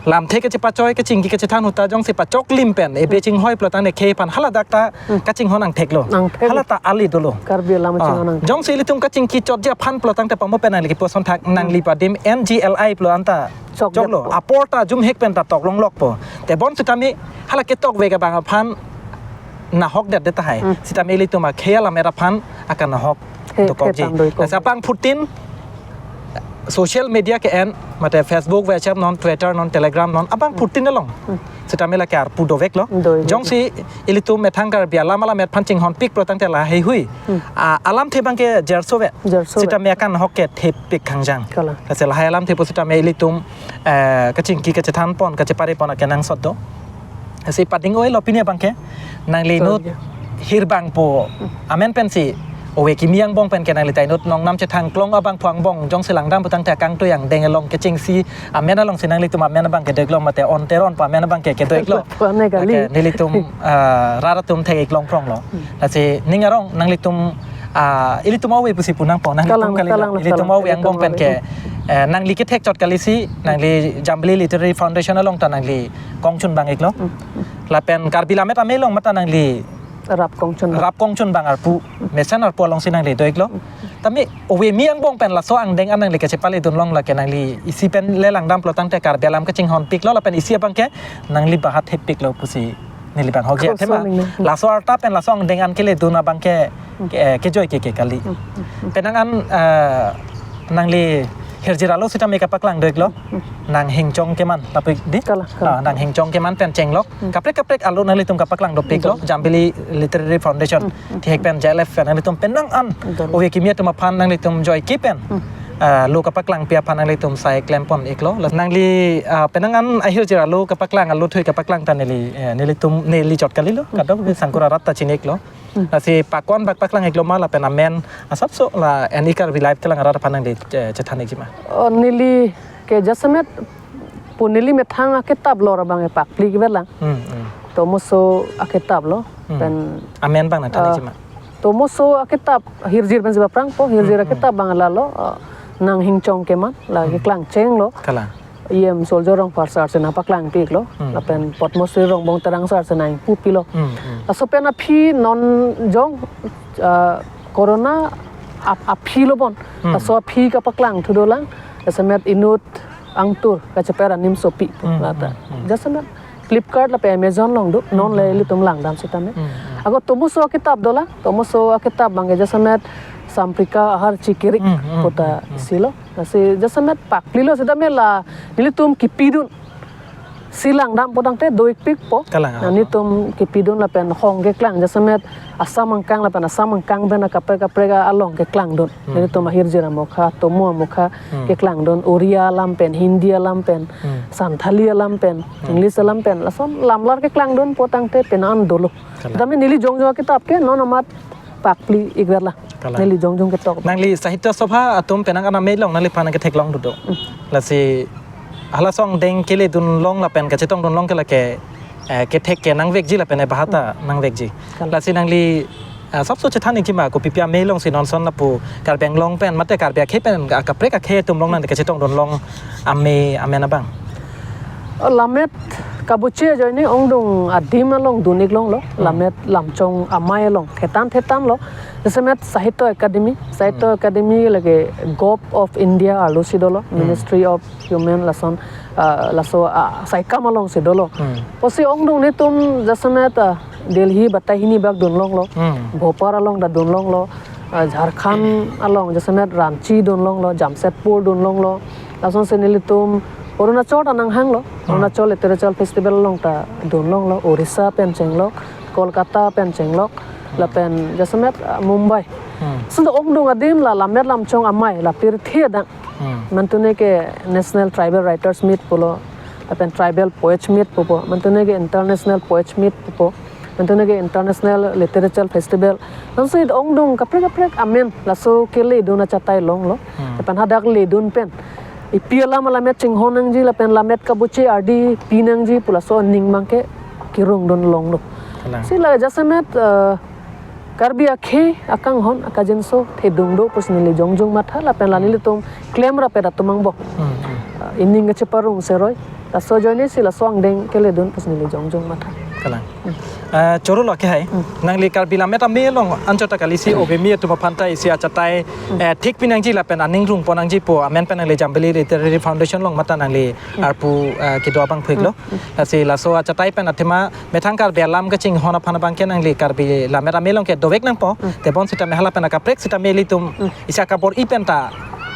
lamthe kechepachoi, kechingki kechethan ahut ta jongsi pachoklim pen, ebe Hmm. chinghoi pulo tangte khei aphan haladak ta Hmm. kachinghon angtheklo. Angthek. Hala ta ali dolo. Karbi alam Ah, chinghon angthek. Jongsi ilitum kachingki chotji aphan pulo tangte pamo pen nangli kipuson thak, Hmm. nangli padim N G L I pulo anta Chok choklo. Apor ta jumhek pen ta toklonglokpo. Te bonsitame hala ketokvek abang aphan nahokdetdet tahai. Hmm. Sitame ilitum akhei alamet aphan akanahok He, dokokji. he than doikok. Lasi aphrang phutin social media ke-en, mate Facebook, WhatsApp non, Twitter non, Telegram non, abang Hmm. phutin along. Hmm. Sitame lake arpu doveklo. Doi, doi. Jongsi ilitum methang Karbi alam alamet aphan chinghonpik pulo tangte laheihui. Hmm. Ah, alamthe bang ke jerso ve. Jerso ve. Sitame akanahok ke thepik khangjang. Kalang. Lasi lahai alamthe pusitame ilitum, eh, kachingki kachethanpon, kacheparepon akenangsot do. Lasi pading oilo pini abang ke. Nangli Sorry. inut hirbangpo. Hmm. Amen pensi. Ove kimi angbong pen ke nangli ta inut nongnam chethang klong abangphu angbong jongsi langdam putangte akangtui angdeng along kechengsi amen alongsi nanglitum amen abang ke doiklo mate on teron pu amen abang ke kedoiklo. Kone kali. Lake nelitum, ah, rat atum thek-ik longpronglo. Hmm. Lasi ning arong nanglitum, ah, ilitum ave pusi punangpo, nanglitum Kalang, kalilo. kalang, Ilitum kalang. ave Ilitum angbong pen ave. ke, eh, nangli kethek chot kalisi, nangli Jambili Literary Foundation along ta nangli kongchun bang-iklo. Hmm, hmm. Lapen Karbi Lammet Amei along mate nangli Rap kongchun. rap kongchun bang arpu, mesen arpu alongsi nangli doiklo. Tame ove kimi angbong pen laso angdeng an nangli kachepale dunlong lake nangli isi pen le langdam pulo tangte Karbi alam kachinghonpiklo lapen isi abang ke nangli bahat hepiklo pusi neli bang hokji Koso athema. ning nang. Laso arta pen laso angdeng an kele dun abang ke, Hmm. ke, eh, kejoi ke, ke kali. Hmm, hmm, hmm. Penang an, eh, nangli hirjir alo sitame kapaklang doiklo. Hmm. Nang Hingchong Keman, tapi di? Kalang, kalang. Ah, Nang Hingchong Keman pen chenglok. Hmm. Kaprek kaprek alo nanglitum kapaklang dopiklo. Dol. Jambili Literary Foundation. Hmm, hmm, Thihek hmm. pen J L F pen nanglitum penang an. Dol. Ove kimi atum aphan nanglitum joike pen. Hmm. Ah, lo kapaklangpi aphan nanglitum sai klempon-iklo. Laso nangli, ah, penang an ahirjir alo kapaklang alo thui kapaklang ta neli, eh, nelitum neli chot kalilo. Hmm. Kadokave sangkur arat ta chini-iklo. Hmm. Lasi pakon bak paklang-iklo ma lapen amen asapso la N E Karbi Live kelang arat aphan nangli, eh, chethan-ikji ma. Oh, neli ke jasemet pu neli methang akitap lor abang pakpli kevelang. Hmm, hmm. Tomoso akitap lo. Hmm. Pen, Amen bang nangthan-ikji ah, ma. Tomoso akitap hirjir pen siba prangpo, hirjir Hmm, hmm. akitap bang lalo, ah, Nang Hingchong Keman, la Hmm. keklang chenglo. Kalang. E M Soljo Rongphar sir si nangpaklangpiklo, Hmm. lapen Padma Shri Rongbong Terang sir si nangpupilo. Hmm, hmm. Laso pen aphi non jong, ah, corona ap-, aphi lo bon. Hmm. Laso aphi kapaklang thudolang, jasemet inut angtur kacheper animsopi Hmm, lata. hmm, hmm. Jasemet Flipkart lapen Amazon along do, non Hmm, le hmm. ilitum langdam sitame. Hmm, hmm. Ako tomoso akitap dolang, tomoso akitap bang ke jasemet Samprika Ahar Chikirik Hmm, hmm, puta hmm, hmm. silo. Lasi jasemet pakplilo sitame la nelitum kipidun. Si langdam putangte doikpikpo. Kalang, Na ah. nelitum kipidun lapen hong keklang jasemet Assam angkang lapen Assam angkang pen akaprek kaprek along keklangdun. Hmm. Nelitum ahirjir amokha, tomo amokha Hmm. keklangdun. Oriya alam pen, Hindi alam pen, Hmm. Santhali alam pen, Hmm. English alam pen. Lason lamlar keklangdun putangte penang an dolo. Kalang. Tame neli jongjong akitap ke non amat pakpli-ikverlang. Kalang. Neli jongjong ketok. Nangli Sahitya Sabha atum penang an amei along nangliphan nangketheklong dodo. Hmm. Lasi halaso angdeng kele dunlong lapen kachetong dunlong ke lake, eh, kethek ke nangvekji lapen ebahat ta Hmm. nangvekji. Kalang. Lasi nangli, eh, sapso chethan-ikji ma kopipi amei alongsi non ason lapu Karbi Anglong pen mate Karbi akhei pen akaprek akhei atum along nangli kachetong dunlong amei amen abang. Oh, lammet Kabuche ajoine ongdung adim along dun-ik longlo, Hmm. Lammet Lamchong Amei along thetan thetan lo. Jasemet Sahitya Akademi, Sahitya Hmm. Akademi lake Govt of India arlo si dolo, Hmm. Ministry of Human lason, ah, laso, ah, saikam along si dolo. Hmm. Pusi ongdung nelitum jasemet, ah, Delhi batai hini bak dun longlo. Hmm. Bhopal along ta dun longlo. Ah, Jharkhand along jasemet Ranchi dun longlo, Jamshedpur dun longlo. Lasonsi nelitum Arunachal ta nanghanglo. Hmm. Arunachal Literature Festival along ta dun longlo, Orissa pen chenglok, Kolkata pen chenglok, Hmm. lapen jasemet, ah, Mumbai. Hmm. Lason ongdung adim la Lammet Lamchong Amei la pirthe adang. Hmm. Mantune ke National Tribal Writers Meet pulo, lapen Tribal Poets Meet pupo, mantune ke International Poets Meet pupo, mantune ke International Literature Festival. Lasonsi ongdung kaprek kaprek amen laso keledun achatai longlo. Hmm. Lapen hadak ledun pen ipi alam alammet chinghon nangji lapen lammet kabuche ardi pi nangji pu laso aning abangke kerung dun longlo. Kalang. Si la jasemet, eh, Karbi akhei akanghon akajinso thedung do pusi neli jongjung matha lapen la Hmm. nelitum klemrap-et atum angbong. Hmm, hmm. Eh, ining kacheparong seroi. Laso ajoine si laso angdeng keledun pusi neli jongjung matha. Kalang. Hmm. Eh, choro lo ke hai. Hmm. Nangli Karbi Lammet Amei along anchot ta kali si Hmm. Ove kimi atum aphan ta isi achatai, Hmm. eh, thik pi nangji lapen aning rungpon nangji pu amen pen nangli Jambili Literary Foundation along mate nangli Hmm. arpu, eh, kedo abang phik lo. Hmm. Lasi laso achatai pen athema methang Karbi alam kachinghon aphan abangke nangli Karbi Lammet Amei along ke dovek nangpo. Hmm. Tebon sitame hala pen akaprek sitame ilitum Hmm. isi akabor-i pen ta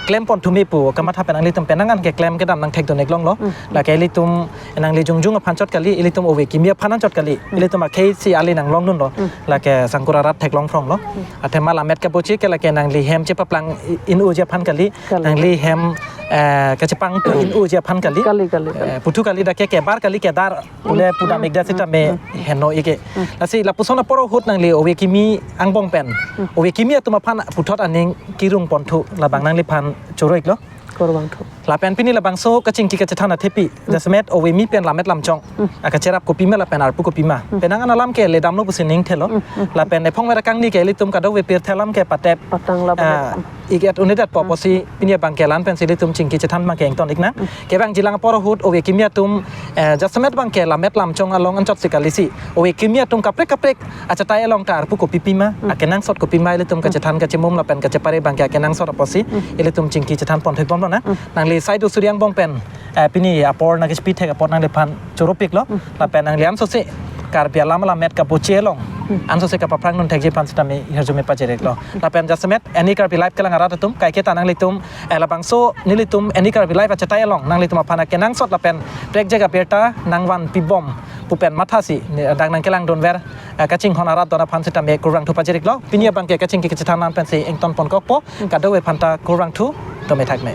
klempon thume pu kamatha pen nanglitum penang an keklem kedam nangthekdun-ik longlo. Hmm. Lake ilitum nangli jongjung aphan chot kali, ilitum Ove kimi aphan anchot kali, Hmm. ilitum akhei si ale nanglong dunlo. Hmm. Lake Sangkur arat theklong phronglo. Hmm. Athema lammet kabuche ke lake nangli hem chepaplang i-, in-oji aphan kali, Kali. Nangli hem, eh, kachepangtu in-oji aphan kali. Kali, kali, kali. Eh, puthu kali dak ke kebar kali kedar pule Hmm. pudam-ik da sitame Hmm. heno-ik ke. Hmm. Lasi lapuson apor ahut nangli Ove kimi angbong pen. Hmm. Ove kimi atum aphan puthot aning kerungpon thu labang nangliphan choro-iklo. Kurvangthu. Lapen pini labangso kachingki kachethan athepi. Hmm. Jasemet Ove kimi pen Lammet Lamchong. Hmm. Akacherap kopima lapen arpu kopima. Hmm. Penang an alam ke ledamlo pusi ning thelo. Hmm, hmm. Lapen ephong ver akangni ke ilitum kadokave pirthe alam ke patep. Patang lapen. Ah, Hmm. ik-et un-edetpo Hmm. pusi pini abangke la-an pensi ilitum chingki chethan abangke ington-ik nang. Hmm. Kevangjilang apor ahut Ove kimi atum, eh, jasemet abangke Lammet Lamchong along anchot si kali si Ove kimi atum kaprek kaprek achatai along ta arpu kopi pima, Hmm. akenangsot kopima ilitum Hmm. kachethan kachemum lapen kachepare abangke akenangsot apotsi, Hmm. ilitum chingki chethan pon thekbomlo na. Hmm. Nangli Saidu Suri angbong pen, eh, pini apor nangkechepi thek apot nangliphan choro-iklo, Hmm. lapen nangli ansose Karbi alam alammet kabuche along, Hmm. ansose kapaphrang dunthekji aphan sitame hirjume pajir-iklo. Lapen jasemet Any Karbi Live kelang arat atum, kaiketa nanglitum, eh, labangso nelitum Any Karbi Live achatai along nanglitum aphan akenangsot lapen prekjak abirta nangvan pibom pu pen mathasi, ne, dak nangkelangdun ver, eh, kachinghon arat don aphan sitame kurvangthu pajir-iklo. Pini abangke kachingki kachethan la-an pensi ington ponkokpo, kadokave aphanta kurvangthu, tome thakme.